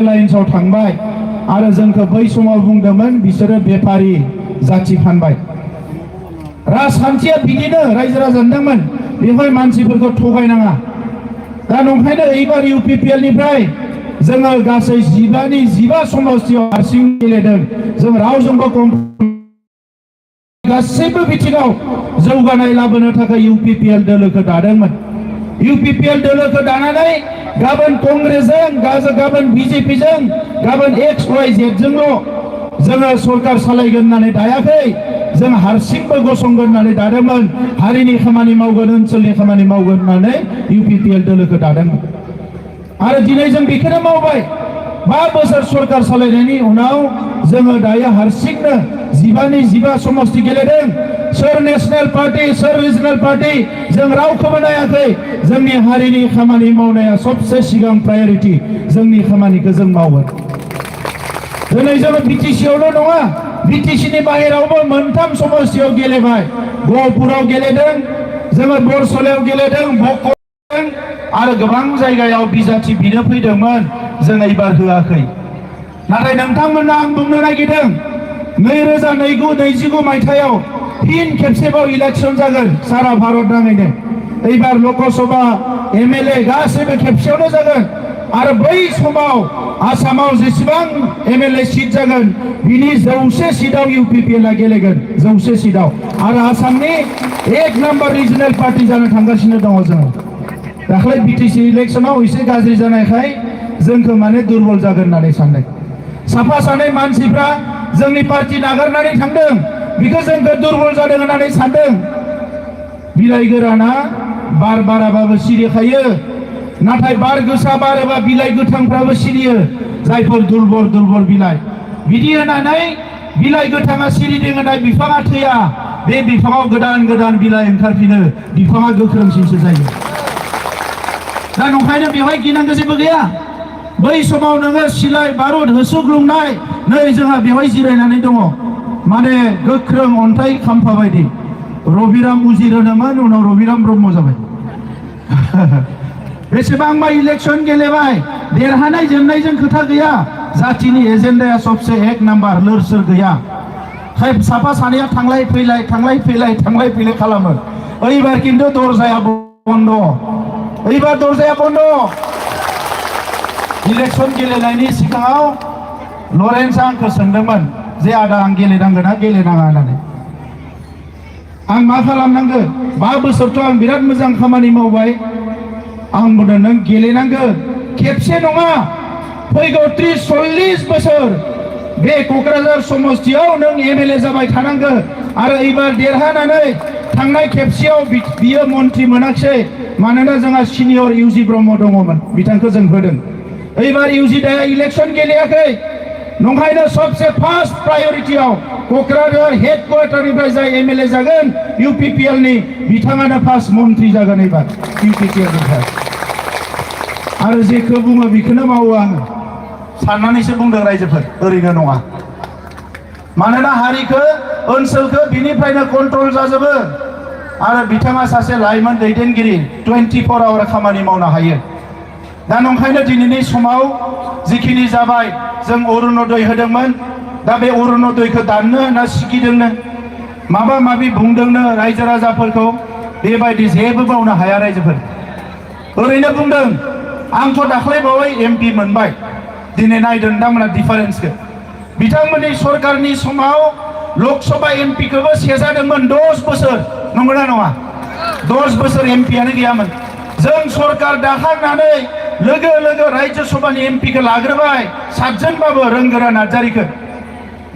लाइन्सआव थांबाय आरो जोंखौ बै समाव बुंदोंमोन बिसोरो बेफारि जाथि फानबाय। राजखान्थिया बिदिनो रायजो राजा होनदोंमोन बेवहाय मानसिफोरखौ थगायनाङा। दा नंखायनो एबार UPPL निफ्राय जोङो गासै 15 समस्तियाव हारसिं गेलेदों। जों रावजोंबो गासैबो बिथिङाव जौगानाय लाबोनो थाखाय UPPL दोलोखौ दादोंमोन। UPPL दोलोखौ दानानै गाबोन कंग्रेसजों गाबोन BJPजों गाबोन XYZ जोंल' जोङो सरकार सालायगोन होननानै दायाखै। जों हारसिंबो गसंगोन होननानै दादोंमोन। हारिनि खामानि मावगोन, ओनसोलनि खामानि मावगोन होननानै UPPL दोलोखौ दादोंमोन। आरो दिनै जों बेखौनो मावबाय। 5 बोसोर सरकार सालायनायनि उनाव जोङो दायो हारसिंनो 15 समस्ति गेलेदों। सोर नेशनेल पार्टी सोर रिजनेल पार्टी जों रावखौबो नायाखै। जोंनि हारिनि खामानि मावनाया सबसे सिगां प्रायोरिटी। जोंनि खामानिखौ जों मावगोन। दिनै जोङो BTC आवल' नङा, BTC नि बाहेरावबो 3 समस्तियाव गेलेबाय। गहपुराव गेलेदों, जोङो बरसलायाव गेलेदों, भकतजों आरो गोबां जायगायाव बिजाथि बिनो फैदोंमोन। जों एबार होआखै। नाथाय नोंथांमोननो आं बुंनो नागिरदों 2022 मायथाइयाव फिन खेबसेबाव इलेक्शन जागोन सारा भारत नाङैनो। एबार लकसभा MLA गासैबो खेबसेयावनो जागोन। आरो बै समाव आसामाव जेसेबां MLA सीट जागोन बिनि 100 सीटआव UPPL आ गेलेगोन। 100 सीटआव। आरो आसामनि 1 नम्बर रिजनेल पार्टी जानो थांगासिनो दङ जों। दाख्लै BTC इलेक्शनाव एसे गाज्रि जानायखाय जोंखौ माने दुर्बल जागोन होननानै सानदों। साफा सानै मानसिफ्रा जोंनि पार्टी नागारनानै थांदों। बेखौ जोंखौ दुर्बल जादों होननानै सानदों। बिलाइ गोराना बार बाराबाबो सिरिखायो, नाथाय बार गोसा बारोबा बिलाइ गोथांफ्राबो सिरियो। जायफोर दुर्बल बिलाइ बिदि होनानै बिलाइ गोथाङा सिरिदों होननाय बिफाङा थैया। बे बिफाङाव गोदान बिलाइ ओंखारफिनो। बिफाङा गोख्रोंसिनसो जायो। दा नंखायनो बेवहाय गिनांगौ जेबो गैया। बै समाव नोङो सिलाइ बारुद होसोग्लुंनाय नै जोंहा बेवहाय जिरायनानै दङ। माने गोख्रों अन्थाइ खाम्फा बायदि। रबिराम उजिर होनोमोन, उनाव रबिराम ब्रह्म जाबाय। बेसेबांबा इलेक्शन गेलेबाय, देरहानाय जेननायजों खोथा गैया। जातिनि एजेन्डाया सबसे 1 नम्बर, लोर सोर गैया। साफा सानैया थांलाय फैलाय खालामो। एबार खिन्थु दरजाया बन्द'। एबार दरजाया बन्द'। इलेक्शन गेलेनायनि सिगाङाव लरेन्सआ आंखौ सोंदोंमोन जे आदा आं गेलेनांगोन ना गेलेनाङा होननानै। आं मा खालामनांगौ? 5 बोसोरथ' आं बिराद मोजां खामानि मावबाय। आं बुंदों नों गेलेनांगोन। खेबसे नङा, फैगौ 30-40 बोसोर बे क'क्राझार समस्तियाव नों MLA जाबाय थानांगौ। आरो एबार देरहानानै थांनाय खेबसेयाव बियो मन्त्रि मोनाखिसै। मानोना जोंहा सिनियर UG ब्रह्म दङमोन, बिथांखौ जों होदों। एबार UG दाया इलेक्शन गेलेयाखै। नंखायनो सबसे फार्स्ट प्रायोरिटीआव क'क्राझार हेडक्वार्टारनिफ्राय जाय MLA जागोन UPPL नि बिथाङानो फार्स्ट मन्त्रि जागोन एबार UPPL निफ्राय। आरो जेखौ बुङो बेखौनो मावो आङो। साननानैसो बुंदों रायजोफोर, ओरैनो नङा। मानोना हारिखौ ओनसोलखौ बिनिफ्रायनो कन्ट्रल जाजोबो। आरो बिथाङा सासे लाइमोन दैदेनगिरि 24 आवर खामानि मावनो हायो। दा नंखायनो दिनैनि समाव जिखिनि जाबाय जों अरुणोदय होदोंमोन। दा बे अरुणोदयखौ दाननो ना सिगिदोंनो माबा माबि बुंदोंनो रायजो राजाफोरखौ बेबायदि जेबो मावनो हाया रायजोफोर। ओरैनो बुंदों। आंथ' दाख्लैबावै MP मोनबाय। दिनै नायदों नोंथांमोना डिफारेन्सखौ। बिथांमोननि सरकारनि समाव लकसभा MPखौबो सेजादोंमोन 10 बोसोर। नंगौना नङा? 10 बोसोर MPआनो गैयामोन। जों सरकार दाखांनानै लोगो राज्य सभानि MPखौ लाग्रोबाय 7 जनबाबो रोंगोरा नार्जारिखौ।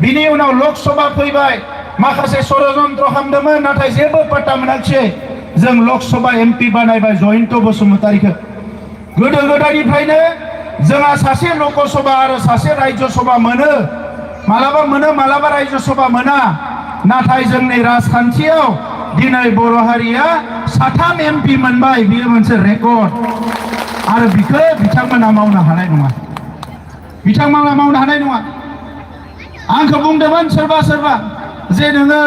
बिनि उनाव लकसभा फैबाय। माखासे षड़यन्त्र खालामदोंमोन, नाथाय जेबो पात्ता मोनाखिसै। जों लकसभा MP बानायबाय जयन्त बसुमतारीखौ। गोदो गोदायनिफ्रायनो जोंहा सासे लकसभा आरो सासे राज्य सभा मोनो। मालाबा मोनो, मालाबा राज्य सभा मोना। नाथाय जोंनि राजखान्थियाव दिनै बर' हारिया 3 MP मोनबाय। बेयो मोनसे रेकर्ड। आरो बिखौ बिथांमोना मावनो हानाय नङा। बिथांमोना मावनो हानाय नङा। आंखौ बुंदोंमोन सोरबा जे नोङो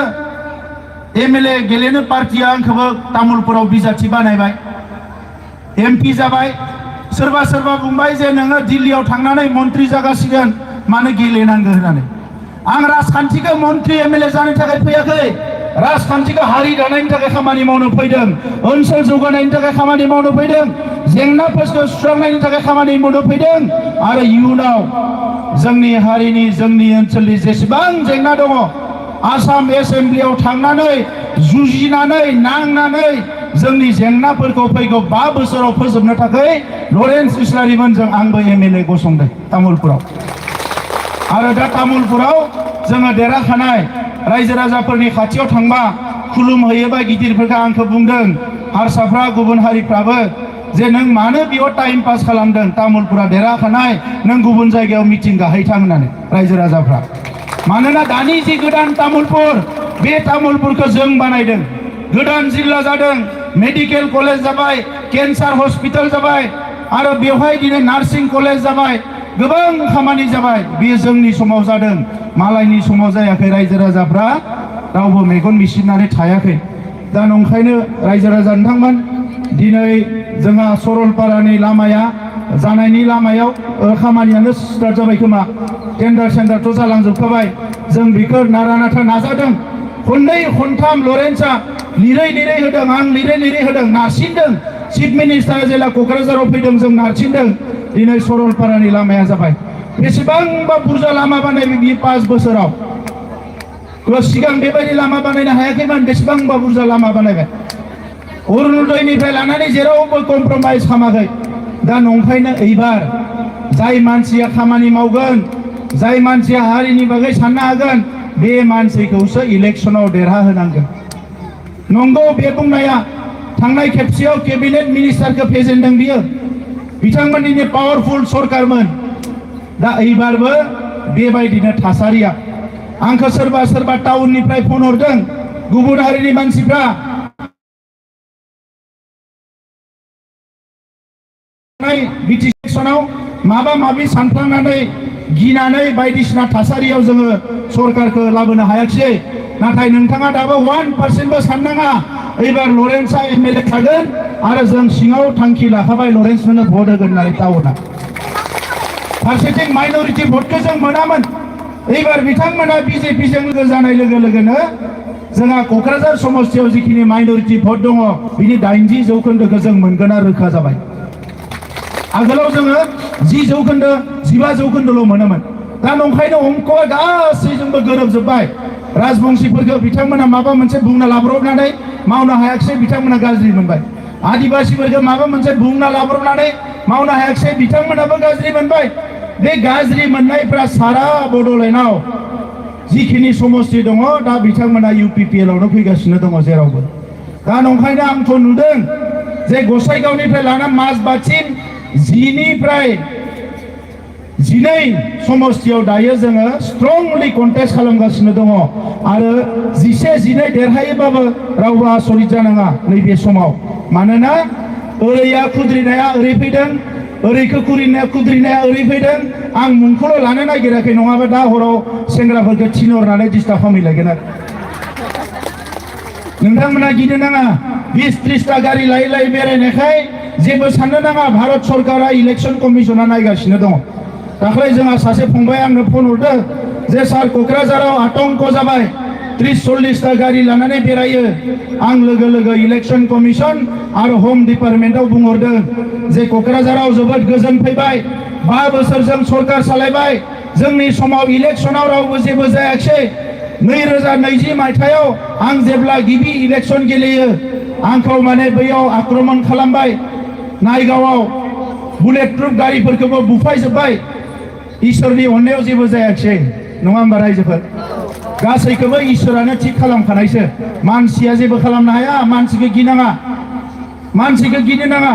MLA गेलेनो पार्टिया आंखौबो तामुलपुराव बिजाथि बानायबाय। MP जाबाय। सोरबा सोरबा बुंबाय जे नोङो दिल्लीयाव थांनानै मन्त्रि जागासिगोन मानो गेलेनांगौ होननानै आं राजखान्थिखौ मन्त्रि एमएलए जानो थाखाय फैयाखै राजखान्थिखौ हारि दानायनि थाखाय खामानि मावनो फैदों ओनसोल जौगानायनि थाखाय खामानि मावनो फैदों जेंनाफोरखौ सुस्रांनायनि थाखाय खामानि मावनो फैदों आरो इयुनाव जोंनि हारिनि जोंनि ओनसोलनि जेसेबां जेंना दङ आसाम एसेम्ब्लियाव थांनानै जुजिनानै नांनानै जोंनि जेंनाफोरखौ फैगौ 5 बोसोराव फोजोबनो थाखाय लरेन्स इस्लारिमोनजों आंबो एमएलए गसंदों तामुलपुराव आरो दा तामुलपुराव जोङो देरहाखानाय रायजो राजाफोरनि खाथियाव थांबा खुलुमहैयोबा गिदिरफोरखौ आंखौ बुंदों हारसाफ्रा गुबुन हारिफ्राबो जे नों मानो बेयाव टाइम पास खालामदों तामुलपुरा देरहाखानाय नों गुबुन जायगायाव मिटिं गाहैथां होननानै रायजो राजाफ्रा मानोना दानि जि गोदान तामुलपुर बे तामुलपुरखौ जों बानायदों गोदान जिल्ला जादों मेडिकेल कलेज जाबाय केन्सार हस्पिटाल जाबाय आरो बेवहाय दिनै नार्सिं कलेज जाबाय गोबां खामानि जाबाय बेयो जोंनि समाव जादों मालायनि समाव जायाखै रायजो राजाफ्रा रावबो मेगन मिसिनानै थायाखै दा नंखायनो रायजो राजा नोंथांमोन दिनै जोंहा सरलपारानि लामाया जानायनि लामायाव खामानियानो स्टार्ट जाबाय खोमा टेन्डार सेन्डारथ' जालांजोबखाबाय जों बेखौ नारा-नाथा नाजादों खननै खनथाम लरेन्सआ लिरै होदों आं लिरै होदों नारसिनदों चिफ मिनिस्टार जेला क'क्राझाराव फैदों जों नारसिनदों दिनै सरलपारानि लामाया जाबाय बेसेबांबा बुरजा लामा बानायबाय बे 5 बोसोराव सिगां बेबायदि लामा बानायनो हायाखैमोन बेसेबांबा बुरजा लामा बानायबाय अरुणोदयनिफ्राय लानानै जेरावबो कमप्रमाइज खालामाखै दा नंखायनो एबार जाय मानसिया खामानि मावगोन जाय मानसिया हारिनि बागै साननो हागोन बे मानसिखौसो इलेक्शनाव देरहाहोनांगोन नंगौ बे बुंनाया थांनाय खेबसेयाव केबिनेट मिनिस्टारखौ फेजेनदों बियो बिथांमोननि पावारफुल सरकारमोन दा एबारबो बेबायदिनो थासारिया आंखौ सोरबा टाउननिफ्राय फन हरदों गुबुन हारिनि मानसिफ्रा बिटिसिआव माबा माबि सानफ्लांनानै गिनानै बायदिसिना थासारियाव जोङो सरकारखौ लाबोनो हायाखिसै नाथाय नोंथाङा दाबो 1%बो साननाङा एबार लरेन्सआ एमएलए थागोन आरो जों सिङाव थांखि लाखाबाय लरेन्सनो भट होगोन होननानै टाउना फारसेथिं माइनरिटि भटखौ जों मोनामोन एबार बिथांमोना बिजेपिजों लोगो जानाय लोगो लोगोनो जोंहा क'क्राझार समस्तियाव जिखिनि माइनरिटि भट दङ बिनि 80% जों मोनगोना रोखा जाबाय आगोलाव जोङो 10% 15%ल' मोनोमोन दा नंखायनो अंकआ गासैजोंबो गोरोबजोब्बाय राजबंशीफोरखौ बिथांमोना माबा मोनसे बुंना लाब्रबनानै मावनो हायाखिसै बिथांमोना गाज्रि मोनबाय आदिबासीफोरखौ माबा मोनसे बुंना लाब्रबनानै मावनो हायाखिसै बिथांमोनाबो गाज्रि मोनबाय बे गाज्रि मोननायफ्रा सारा बड'लेण्डआव जिखिनि समस्ति दङ दा बिथांमोना इउपिपिएलआवनो फैगासिनो दङ जेरावबो दा नंखायनो आंथ' नुदों जे गसाइगावनिफ्राय लाना माजबादसिम 12 समस्तियाव दायो जोङो स्ट्रंलि कन्टेस्ट खालामगासिनो दङ आरो 11-12 देरहायोबाबो रावबो आसरित जानाङा नैबे समाव मानोना ओरैया खुद्रिनाया ओरै फैदों ओरैखौ खुद्रिनाया ओरै फैदों आं मुंखौल' लानो नागिराखै नङाबा दा हराव सेंग्राफोरखौ थिनहरनानै डिस्टार्ब खालामलायगोन आरो नोंथांमोना गिनो नाङा 20-30 टा गारि लायै बेरायनायखाय जेबो साननो नाङा भारत सरकारा इलेक्शन कमिसना नायगासिनो दङ दाख्लै जोंहा सासे फंबाय आंनो फन हरदों जे सार क'क्राझाराव आतंक जाबाय 30-40 टा गारि लानानै बेरायो आं लोगो इलेक्शन कमिसन आरो होम डिपार्टमेन्टआव बुंहरदों जे क'क्राझाराव जोबोद गोजोन फैबाय 5 बोसोरजों सरकार सालायबाय जोंनि समाव इलेक्शनाव रावबो जेबो जायाखिसै 2020 मायथाइयाव आं जेब्ला गिबि इलेक्शन गेलेयो आंखौ माने बैयाव आक्रमण खालामबाय नायगावआव बुलेट प्रुफ गारिफोरखौबो बुफायजोब्बाय इसोरनि अननायाव जेबो जायाखिसै नङा होमबा रायजोफोर गासैखौबो इसोरानो थिग खालामखानायसो मानसिया जेबो खालामनो हाया मानसिखौ गिनो नाङा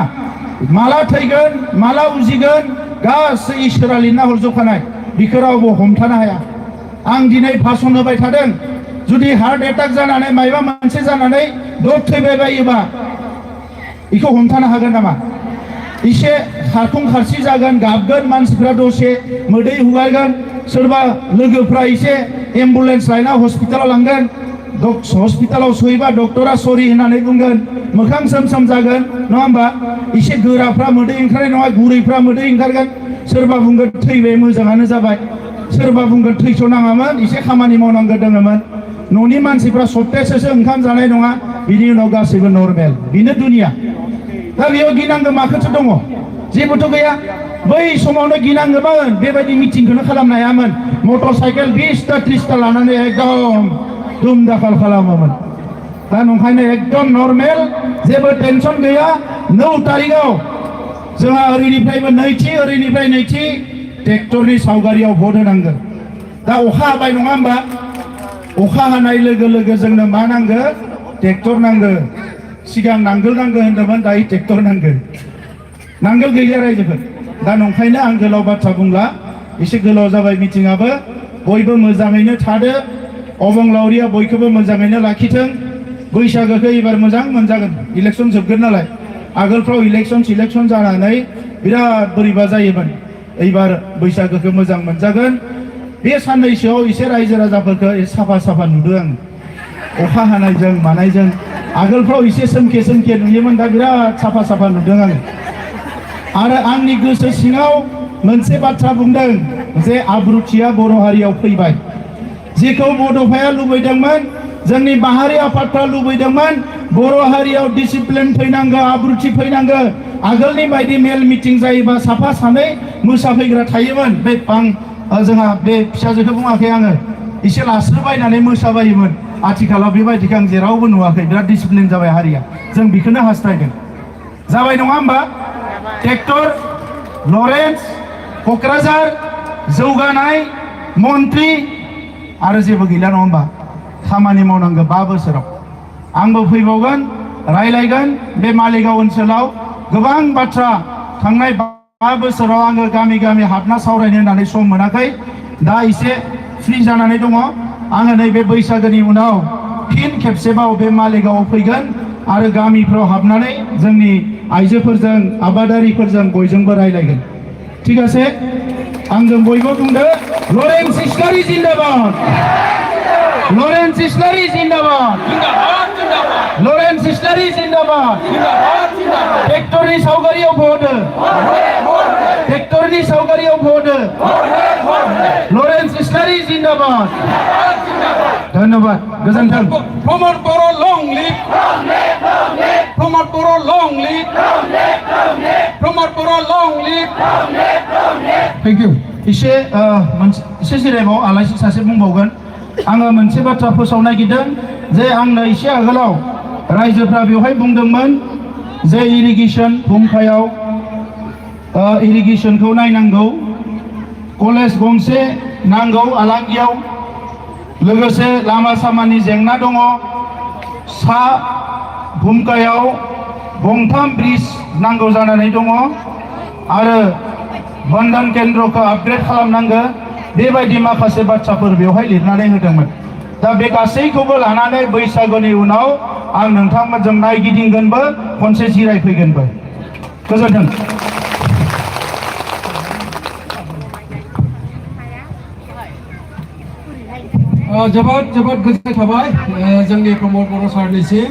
माला थैगोन माला उजिगोन गासै इसोरा लिरना हरजोबखानाय बेखौ रावबो हमथानो हाया आं दिनै भाषण होबाय थादों जुदि हार्ट एटाक जानानै मायबा मोनसे जानानै दब थैबाय बायोबा बेखौ हमथानो हागोन नामा इसे खारखं खारसि जागोन गाबगोन मानसिफ्रा दसे मोदै हुगारगोन सोरबा लोगोफ्रा इसे एम्बुलेन्स लायना हस्पिटालाव लांगोन हस्पिटालाव सहैबा डक्टरा सरि होननानै बुंगोन मोखां सोम सोम जागोन नङा होमबा एसे गोराफ्रा मोदै ओंखारनाय नङा गुरैफ्रा मोदै ओंखारगोन सोरबा बुंगोन थैबाय मोजाङानो जाबाय सोरबा बुंगोन थैस' नाङामोन एसे खामानि मावनांगौ दङमोन न'नि मानसिफ्रा सप्तासेसो ओंखाम जानाय नङा बिनि उनाव गासैबो नर्मेल बेनो दुनिया दा बेयाव गिनांगौ माखौथो दङ जेबोथ' गैया बै समावनो गिनांगौमोन बेबायदि मिटिंखौनो खालामनो हायामोन मटर साइकेल 20टा 30टा लानानै एकदम दुम दाखाल खालामोमोन दा नंखायनो एकदम नर्मेल जेबो टेनसन गैया 9 तारिखआव जोंहा ओरैनिफ्रायबो नैथि ट्रेक्टरनि सावगारियाव भट होनांगोन दा अखा हाबाय नङा होमबा अखा हानाय लोगो लोगो जोंनो मा नांगौ ट्रेक्टर नांगौ सिगां नांगोल नांगौ होनदोंमोन दायो ट्रेक्टर नांगौ नांगोल गैया रायजोफोर दा नंखायनो आं गोलाव बाथ्रा बुंला एसे गोलाव जाबाय मिटिंआबो बयबो मोजाङैनो थादो अबंलावरिया बयखौबो मोजाङैनो लाखिथों बैसागोखौ एबार मोजां मोनजागोन इलेक्सन जोबगोन नालाय आगोलफ्राव इलेक्सन जानानै बिराद बोरैबा जायोमोन एबार बैसागोखौ मोजां मोनजागोन बे साननैसोआव एसे रायजो राजाफोरखौ साफा नुदों आं अखा हानायजों मानायजों आगोलफ्राव एसे सोमखे नुयोमोन दा बिराद साफा नुदों आं आरो आंनि गोसो सिङाव मोनसे बाथ्रा बुंदों जे आब्रुथिया बर' हारियाव फैबाय जेखौ बड'फाया लुबैदोंमोन जोंनि माहारि आफादफ्रा लुबैदोंमोन बर' हारियाव डिसिप्लिन फैनांगौ आब्रुथि फैनांगौ आगोलनि बायदि मेल मिटिं जायोबा साफा सानै मोसाफैग्रा थायोमोन बे जोंहा बे फिसाजोखौ बुङाखै आङो एसे लास्रोबायनानै मोसाबायोमोन आथिखालाव बेबायदिखौ आं जेरावबो नुवाखै बिराद डिसिप्लिन जाबाय हारिया जों बेखौनो हास्थायदों जाबाय नङा होमबा ट्रेक्टर लरेन्स क'क्राझार जौगानाय मन्त्रि आरो जेबो गैला नङा होमबा खामानि मावनांगौ 5 बोसोराव आंबो फैबावगोन रायलायगोन बे मालिगाव ओनसोलाव गोबां बाथ्रा थांनाय 5 बोसोराव आङो गामि हाबना सावरायनो होननानै सम मोनाखै दा एसे फ्रि जानानै दङ आङो नैबे बैसागोनि उनाव फिन खेबसेबाव बे मालिगावआव फैगोन आरो गामिफ्राव हाबनानै जोंनि आइजोफोरजों आबादारिफोरजों बयजोंबो रायलायगोन ठीक आछे आंजों बयबो बुंदो लरेन्स इस्लारि जिन्दाबाद लरेन्स इस्लारि जिन्दाबाद लरेन्स इस्लारि जिन्दाबाद ट्रेक्टरनि सावगारियाव भट हो ट्रेक्टरनि सावगारियाव भट हो लरेन्स इस्लारि जिन्दाबाद धन्यवाद गोजोन्थों Pramod Boro' long live Pramod Boro' long live Pramod Boro' long live thank you एसे जिरायबाव आलासि सासे बुंबावगोन आङो मोनसे बाथ्रा फोसावनो नागिरदों जे आंनो एसे आगोलाव रायजोफ्रा बेवहाय बुंदोंमोन जे इरिगेसन भुमखायाव इरिगेसनखौ नायनांगौ कलेज गंसे नांगौ आलांगियाव लोगोसे लामा सामानि जेंना दङ सा भुमखायाव गंथाम ब्रिज नांगौ जानानै दङ आरो बन्धन केन्द्रखौ आपग्रेड खालामनांगौ बेबायदि माखासे बाथ्राफोर बेवहाय लिरनानै होदोंमोन दा बे गासैखौबो लानानै बैसागुनि उनाव आं नोंथांमोनजों नायगिदिंगोनबो खनसे जिरायफैगोनबो गोजोन्थों जोबोद गोजोननाय थाबाय जोंनि प्रमोद बर' सारनिसिम